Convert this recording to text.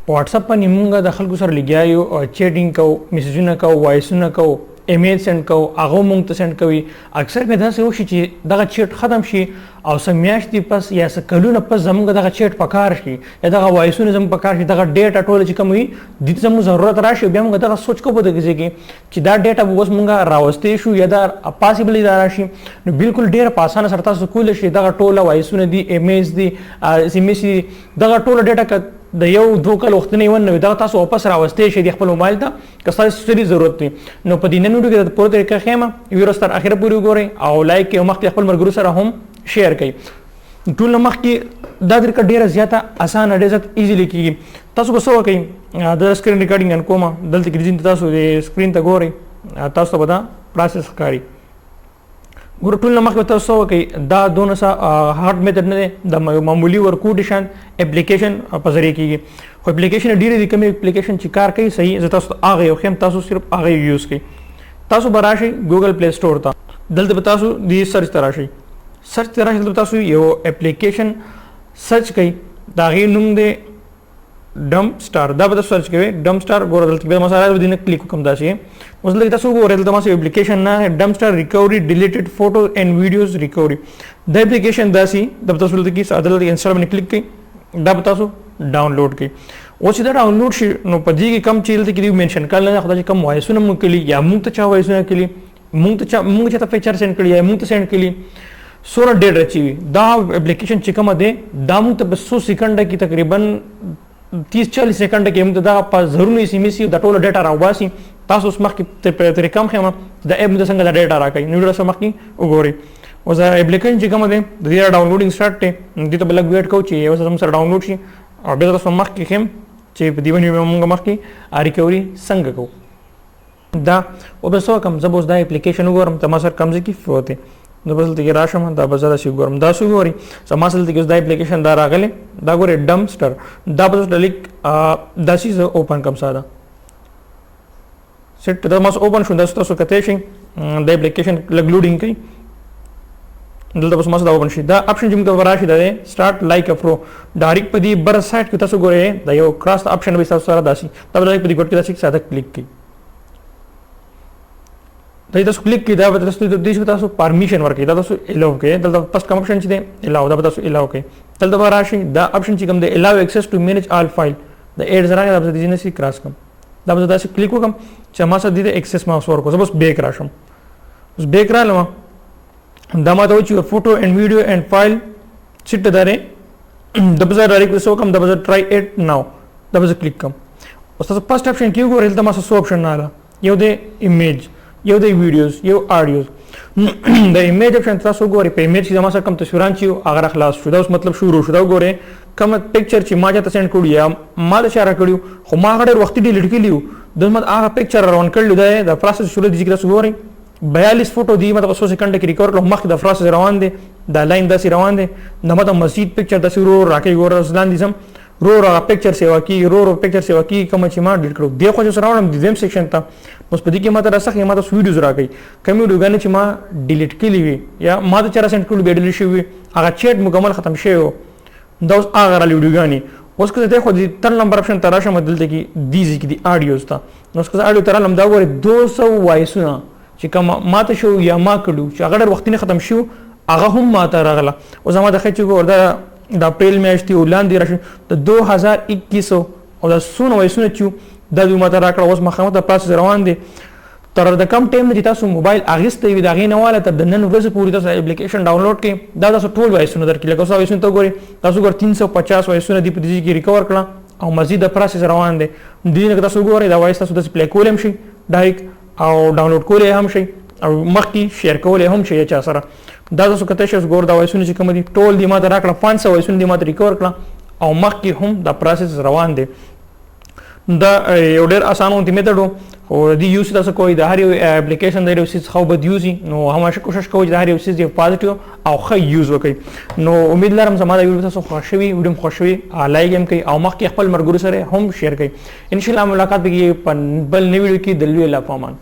په واتس اپ باندې مونږ د خلکو سره لګیا یو او چیټینګ کوو، میسجونه کوو، وایسونه کوو، ایمیل سند کوو، هغه مونږ ته سند کوي. اکثر به داسې وشي چې دغه چیټ ختم شي او څه میاشتې پس یا څه کلونه پس زمونږ دغه چیټ پکار شي یا دغه وایسونه زمونږ پکار شي، دغه ډیټا ټوله چې کوم وي دې ته زمونږ ضرورت راشي. بیا مونږ دغه سوچ کوو په دغه ځای کې چې دا ډیټا به اوس مونږ راوستې شو یا دا پاسیبل دا راشي. نو بالکل ډیره په اسانه سره تاسو کولی شئ دغه ټوله وایسونه دي، ایمیج دي، اس ام اس دي، دغه ټوله ډیټا که د یو دوه کال وخت نه ونه وي دغه تاسو واپس راوستې شئ د خپل موبایل ته که ستاسو څه ضرورت وي. نو په دې نن ویډیو کې د پوره طریقه ښیم، ویډیو تر اخره پورې وګورئ او لایک کړئ او مخکې خپل ملګرو سره هم شیر کړئ. ټول مخکې دا طریقه ډیره زیاته اسانه، ډیره زیات ایزیلی کیږي. تاسو به څه وکړئ، د سکرین ریکارډینګ ان کومه دلته کې ځین تاسو د سکرین ته ګورئ، تاسو ته به دا پروسس ښکاري. ګوره ټول مخکې تاسو څه وکړئ، دا دونه څه هارډ میتډ نه دی، د معمولي ورکوټي شان اپلیکیشن په ذریعه کیږي. خو اپلیکیشن ډېرې دي، کومې اپلیکیشن چې کار کوي صحیح، زه تاسو ته هغه یو ښیم، تاسو صرف هغه یو یوز کړئ. تاسو به راشئ ګوګل پلی سټور ته، دلته به تاسو دې سرچ ته راشئ، سرچ ته راشئ، دلته تاسو یو اپلیکیشن سرچ کړئ، د هغې نوم دی ډم سټار. دا به تاسو سرچ کوئ ډم سټار. ګوره دلته بیا ما سره دې نه کلیک وکړم داسې. اوس دلته تاسو وګورئ، دلته ما سره اپلیکیشن نه ډم سټار ریکوري ډیلیټډ فوټو اینډ ویډیوز ریکوري. دا اپلیکیشن داسې د تاسو دلته کې ساده دلته انسټال باندې کلیک کړئ، دا به تاسو ډاونلوډ کړئ. اوس چې دا ډاونلوډ شي نو په دې کې کم چې دلته کې دی منشن کړل نه، خدای چې کم وایسونه مونږ کړي یا مونږ ته چا وایسونه کړي، مونږ ته چا مونږ چاته فیچر سند کړي یا مونږ ته سند کړي، څومره ډیټا چې وي دا اپلیکیشن چې کومه دی دا مونږ ته په څو سیکنډه کې تقریبا 30-40 سیکنډه کې موږ ته دغه په زرونو اس ام اس د ټولو ډیټا راوباسي. تاسو اوس مخکې طریقه هم ښیم د اپ موږ څنګه دا ډیټا راکوي. نو ویډیو مخکې وګورئ. اوس دا اپلیکیشن چې کومه دی د دې ډاونلوډینګ سټارټ دی، دې ته به لږ ویټ کوو چې یو څه زموږ سره ډاونلوډ شي او بیا تاسو مخکې ښیم چې په دې باندې موږ مخکې ریکوري څنګه کوو. دا او به څه وکړم، زه به اوس دا اپلیکیشن وګورم ته ما سره کوم ځای کې پروت دی، نو بس دلته کې راشم، دا به زه داسې وګورم. دا څه وګورئ، زما سره دلته کې اوس دا اپلیکیشن دا راغلی، دا ګورئ ډم سټر، دا به تاسو لیک داسې زه اوپن کړم ساده سیټ. دا ما اوپن شو، داسې تاسو کتی شئ دا اپلیکیشن لږ لوډینګ کوي. دلته بس ما سره دا اوپن شي، دا اپشن چې موږ ته راشي دا دی سټارټ لایک ا پرو. ډایرکټ په دې بر سایډ کې تاسو ګورئ دا یو کراس اپشن به تاسو سره داسې، دا به په دې ګوټ کې داسې ساده کلیک کړئ. دا تاسو کلیک کړئ، دا به تاسو د دې تاسو پرمیشن ورکړي، دا تاسو الاو کړئ. دلته فرست کوم اپشن چې دی الاو، دا به تاسو الاو کړئ. دلته به راشي دا اپشن چې کوم دی الاو اکسس ټو مینج آل فایل، د ایډ راغی، دا به دې نه سي کراس کوم، دا به داسې کلیک وکم چې ما سره دې اکسس ما ورکړو. زه بس بیک راشم، اوس بیک رالم، دا ما ته وایي چې فوټو اینډ ویډیو اینډ فایل چټ درې، د به زه ډایرکټ څه وکم، دا به زه ټرای اټ ناو، دا به زه کلیک کوم. اوس تاسو فرست اپشن کې وګورئ، دلته ما سره څو اپشن نه راغله، یو دی ایمیج، یو دی ویډیوز، یو آډیوز. د ایمیج اپشن تاسو وګورئ، په ایمیج کې زما سره کوم تصویران چې هغه را خلاص شو، دا اوس مطلب شروع شو. دا وګورئ کوم پکچر چې ما چاته سند کړی یا ما ته چا راکړي خو ما هغه ډېر وختي ډیلیټ کړي وو، د مت هغه پکچر روان کړل. دا د پروسس شروع دي چې تاسو ګورئ 42 فوټو دی، مطلب څو سیکنډ کې ریکارډ کړو، مخکې د پروسس روان دی، دا لاین داسې روان دی، د ماته مزید پکچر داسې ورو ورو راکوي. ګوره اوس لاندې ځم، ورو ورو هغه پکچر سیوا کېږي، ورو ورو پکچر سیوا کېږي کومه چې ما ډیلیټ کړو. دې خو چې اوس راوړم د دویم سیکشن ته، اوس په دې کې ما ته راسخ ما ته ویډیوز راکوي، کومې ویډیوګانې چې ما ډیلیټ کړې وي یا ما ته چې را سند کړي بیا ډیلیټ شوي وي، هغه چیټ مکمل ختم شوی و، دا اوس هغه راغلي ویډیوګانې. اوس که زه دی خو د تر نمبر اپشن ته راشم، دلته کې دې ځای کې دي آډیوز ته، نو اوس که زه آډیو ته رالم، دا وګورئ 200 وایسونه چې کوم ما ته شو یا ما کړو چې هغه ډېر وختي نه ختم شو، هغه هم ما ته راغله. اوس ما ته ښه چې وګوره دا د اپریل میاشتې او لاندې راشي د 2021 او دا څونه وایسونه چې دا دوی ما ته راکړه. اوس مخامخ د پروسس روان دی، تر د کم ټایم نه چې تاسو موبایل اخیستی وي د هغې نه واله تر د نن ورځې پورې تاسو اپلیکیشن ډاونلوډ کړئ، دا تاسو ټول وایسونه درکړي. لکه اوس وایسونه ته وګورئ، تاسو ګورئ 350 وایسونه دي په دې کې ریکور کړه او مزید د پروسس روان دی. دې نه که تاسو وګورئ دا وایس تاسو داسې پلی کولی هم شئ ډایرکټ او ډاونلوډ کولی هم شئ او مخکې شیر کولی هم شئ چا سره. دا تاسو کتی شئ. اوس ګور دا وایسونه چې کوم دي ټول دې ما ته راکړه، 500 وایسونه دې ما ته ریکور کړه او مخکې هم دا پروسس روان دی. دا یو ډېر اسانه غوندې میتډ و، خو د دې یوز تاسو کوئ د هر یو اپلیکیشن د هر یو څیز ښه او بد یوز وي، نو همیشه کوشش کوئ چې د هر یو څیز یو پازیټیو او ښه یوز وکړئ. نو امید لرم زما دا ویډیو تاسو خوښ شوي، ویډیو مو خوښ شوي، لایک هم کړئ او مخکې خپل ملګرو سره هم شیر کړئ. انشاءالله ملاقات به کېږي په بل نوي ویډیو کې. د لوی الله په امان.